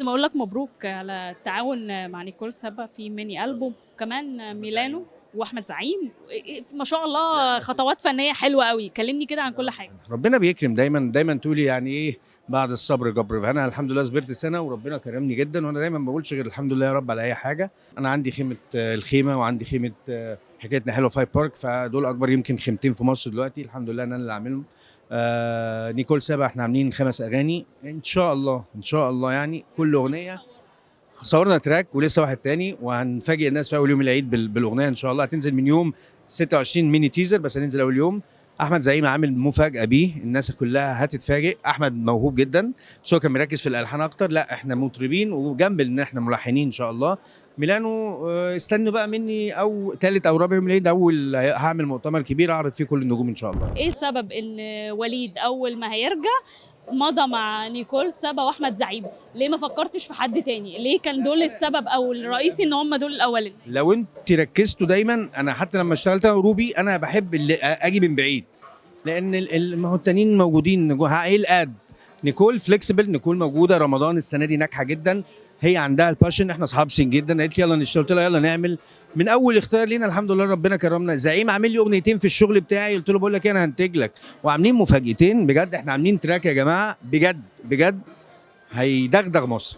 لازم اقول لك مبروك على التعاون مع نيكول سابا في mini album، وكمان ميلانو واحمد زعيم. ما شاء الله خطوات فنية حلوة قوي. كلمني كده عن كل حاجه. ربنا بيكرم دايما، دايما تقولي يعني ايه بعد الصبر جبر. فانا الحمد لله صبرت سنة وربنا كرمني جدا، وانا دايما ما بقولش غير الحمد لله يا رب على اي حاجه. انا عندي خيمه، الخيمه، وعندي خيمة حكايتنا حلوة فايف بارك، فدول اكبر يمكن خيمتين في مصر دلوقتي، الحمد لله ان انا اللي عاملهم. نيكول سابا احنا عاملين 5 اغاني ان شاء الله، ان شاء الله يعني كل اغنية صورنا track ولسه واحد تاني، وهنفاجئ الناس في اول يوم العيد بالاغنيه ان شاء الله. هتنزل من يوم 26 mini teaser، بس هننزل اول يوم. احمد زعيم عامل مفاجاة بيه، الناس كلها هتتفاجئ. احمد موهوب جدا، بس هو كان مركز في الالحان اكتر. لا احنا مطربين وجنب ان احنا ملحنين ان شاء الله. ميلانو استنوا بقى مني او ثالث او رابع يوم العيد اول هعمل مؤتمر كبير اعرض فيه كل النجوم ان شاء الله. ايه سبب ان وليد اول ما هيرجع مضى مع نيكول سابا واحمد زعيم؟ ليه ما فكرتش في حد تاني؟ ليه كان دول السبب او الرئيسي ان هم دول الاولين؟ لو انت ركزتوا دايما، انا حتى لما اشتغلت انا وروبي انا بحب اللي اجي من بعيد، لان ما هو التانيين موجودين. ايه الاد نيكول flexible، نيكول موجوده. رمضان السنة دي ناجحة جدا، هي عندها ال passion، احنا اصحاب سن جدا. قالت لي يلا نشتغل، قلت لها يلا نعمل. من اول اختيار لينا الحمد لله ربنا كرمنا. زعيم عامل لي اغنيتين في الشغل بتاعي، قلت له بقول لك إيه، انا هنتج لك، وعاملين مفاجاتين بجد. احنا عاملين track يا جماعة بجد بجد هيدغدغ مصر.